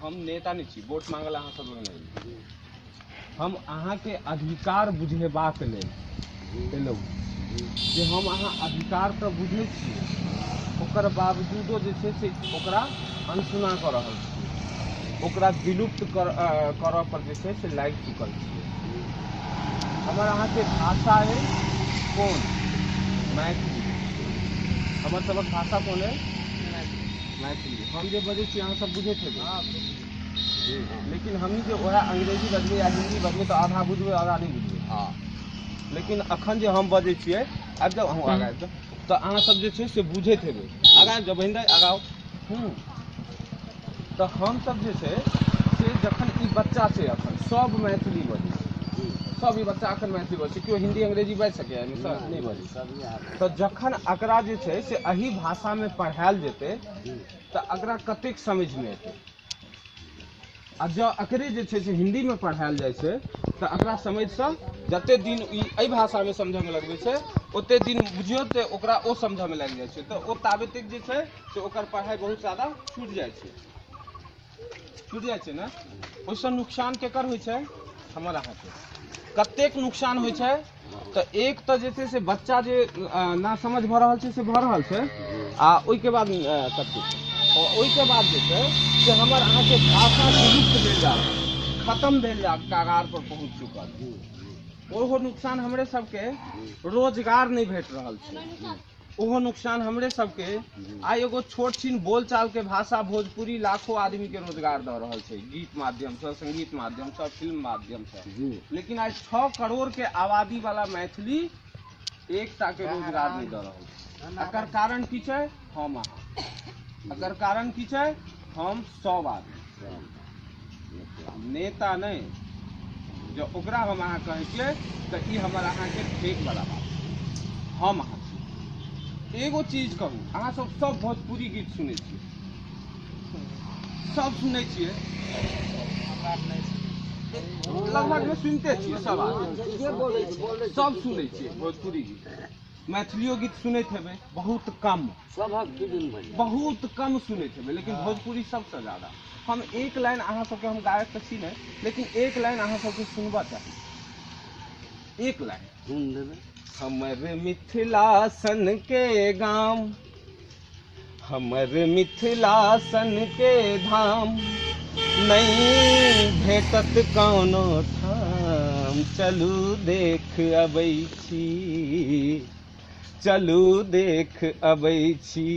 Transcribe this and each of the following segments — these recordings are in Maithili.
हम नेता नहि छी, वोट मांगल अहाँ सब लग नहि। हम अहाँके अधिकार बुझेबाक लेल एलहुँ जे हम अहाँ अधिकार तऽ बुझै छियै, ओकर बावजूदो जे छै से ओकरा अनसुना कऽ रहल छियै, ओकरा विलुप्त करऽ पर जे छै से लागि चुकल छियै। हमर अहाँके भाषा अइ कोन? मैथिली। हमर सबक भाषा कोन अइ? मैथिली। हम जे बजै छी अहाँ सब बुझैत हेबै, लेकिन हमही जे वएह अंग्रेजी बजबै या हिन्दी बजबै तऽ आधा बुझबै आधा नहि बुझबै। लेकिन अखन जे हम बजै छियै, आबि जाउ अहूँ आगाँ आबि जाउ, तऽ अहाँ सब जे छै से बुझैत हेबै। आगाँ आबि जाउ बहिन दाइ, आगाँ आउ। तऽ हमसब जे छै से जखन ई बच्चा छै अखन सब मैथिली बजै छै, सब ई बच्चा अखन मैथिली बजै छै, केओ हिन्दी अंग्रेजी बाजि सकैए नहि बजै छै। तऽ जखन एकरा जे छै से एहि भाषामे पढ़ायल जेतै तऽ एकरा कतेक समझमे एतै? आ जँ एकरे जे छै से हिन्दीमे पढ़ायल जाइ छै तऽ एकरा समझसँ जते दिन ई एहि भाषामे समझऽमे लगबै छै ओते दिन बुझियौ तऽ ओकरा ओ समझऽमे लागि जाइ छै, तऽ ओ ताबे तक जे छै से ओकर पढ़ाइ बहुत ज्यादा छूटि जाइ छै, छूटि जाइ छै ने। ओहिसँ नुकसान केकर होइ छै? हमर अहाँके। कतेक नुकसान होइ छै? तऽ एक तऽ जे छै से बच्चा जे ना समझ भऽ रहल छै से भऽ रहल छै, आ ओहिके बाद कतेक ओहिके बाद जे छै से हमर अहाँके भाषा विलुप्त भेल जा रहल, खत्म भेल जा कगार पर पहुँच चुकल। ओहो नुकसान हमरे सबके, रोजगार नहि भेट रहल छै, ओहो नुकसान हमरे सबके। आइ एगो छोट छिन बोलचाल के भाषा भोजपुरी लाखों आदमी के रोजगार दऽ रहल छै, गीत माध्यमसँ, संगीत माध्यमसँ, फिल्म माध्यमसँ। लेकिन आइ 6 करोड़ के आबादी वाला मैथिली एकटा के रोजगार नहि दऽ रहल छै। एकर कारण की छै? हम अहाँ। एकर कारण की छै? हम सब आदमी, नेता नहि। जँ ओकरा हम अहाँ कहै छियै तऽ ई हमर अहाँके फेक वाला बात। हम अहाँ छी। एगो चीज कहू, अहाँ सब सब भोजपुरी गीत सुनै छियै? सब सुनै छियै? लगभग में सुनते छियै सब आदमी, सब सुनै छियै भोजपुरी गीत। मैथिलियो गीत सुनैत हेबै बहुत कम, बहुत कम सुनैत हेबै, लेकिन भोजपुरी सबसँ ज्यादा। हम एक लाइन अहाँ सबके, हम गायक तऽ छी नहि, लेकिन एक लाइन अहाँ सबके सुनबा चाही, एक लाइन सुन देबै। हमर मिथिला सन के गाम, हमर मिथिला सन के धाम, नहीं भेटत कोनो ठाम, चलू देख अबै छी, चलू देख अबै छी।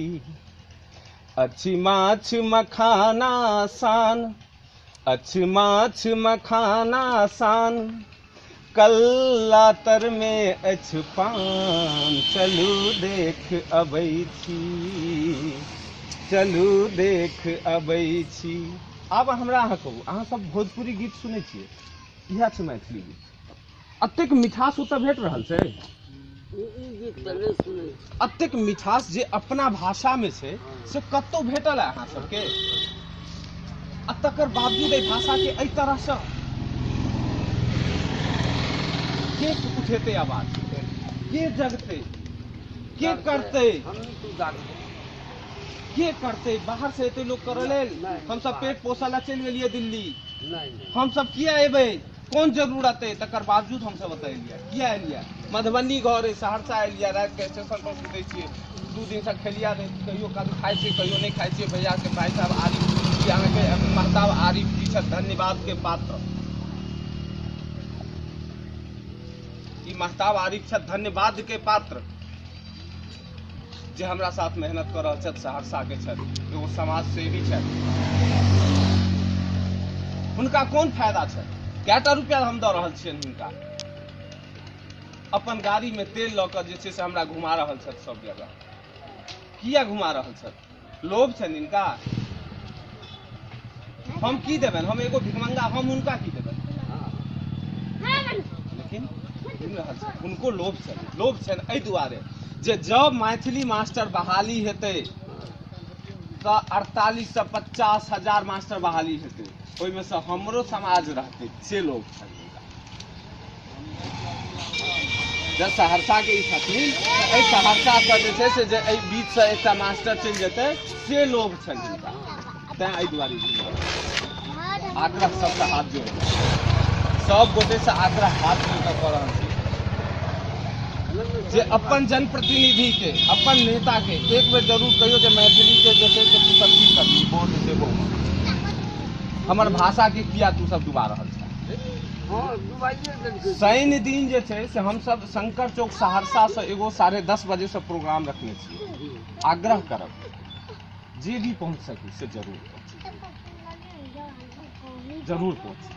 अछि माछ मखाना सान, अछि माछ मखाना सान, कल्ला तर में अछि पान, चलू देख अबै छी, चलू देख अबै छी। आब हमरा अहाँ कहू, अहाँ सब भोजपुरी गीत सुनै छियै? इएह छै मैथिली गीत। एतेक मिठास ओतऽ भेट रहल छै? एतेक मिठास जे अपना भाषा में छै से कतौ भेटल है अहाँ सबके? आ तकर बावजूद एहि भाषा के एहि तरहसँ के उठेतै आवाज? के जगतै? के करतै? के करतै? बाहर से एतै लोक करऽ लेल? हमसब पेट पोसऽ ला चलि गेलियै दिल्ली, हमसब किया एबै? कोन जरूरत है? तकर बावजूद हमसब एतऽ एलियै। किया एलियै? मधुबनी घर है, सहरसा एलियै, राति के स्टेशन पर सुतै छियै, 2 दिनसँ खेलिया नहि, कहियो काल खाइ छियै कहियो नहि खाइ छियै। भैया के भाई साहब आरिफ जी, अहाँके महताब आरिफ जी छथि, धन्यवाद के पात्र। ई महताब आरिफ छथि, धन्यवाद के पात्र, जे हमरा साथ मेहनत कऽ रहल छथि, सहरसा के छथि, एगो समाज सेवी छथि। हुनका कोन फायदा छै? कएटा रुपया हम दऽ रहल छियनि हुनका? अपन गाड़ी में तेल लऽ कऽ जे छै से हमरा घुमा रहल छथि सब जगह। किया घुमा रहल छथि? लोभ छनि हिनका। हम की देबनि? हम एगो भिखमंगा, हम हुनका की देबनि? लेकिन सुनि रहल छथि, हुनको लोभ छनि। लोभ छनि एहि दुआरे जे जब मैथिली मास्टर बहाली हेतै तऽ 48 से 50 हजार मास्टर बहाली हेतै, ओहिमे से हमरो समाज रहतै, से लोभ छनि हुनका। जब सहरसा के ई छथिन, एहि सहरसा से जे छै से जे एहि बीच से एकटा मास्टर चलि जेतै, से लोभ छनि हुनका। तैं एहि दुआरे आग्रह सबके हाथ जोड़, सब गोटे से आग्रह हाथ जोड़ कऽ कऽ रहल छी जे अपन जनप्रतिनिधि के, अपन नेता के एक बेर जरूर कहियो जे मैथिली के जे छै से तू सब की करबी, वोट देबो, हमर भाषा के किया तू सब डुबा रहल छ। शनि दिन जे छै से हमसब शंकर चौक सहरसा से एगो 10:30 बजे से प्रोग्राम रखने छियै। आग्रह करब जे भी पहुँच सकी से जरूर पहुँची, जरूर पहुँची।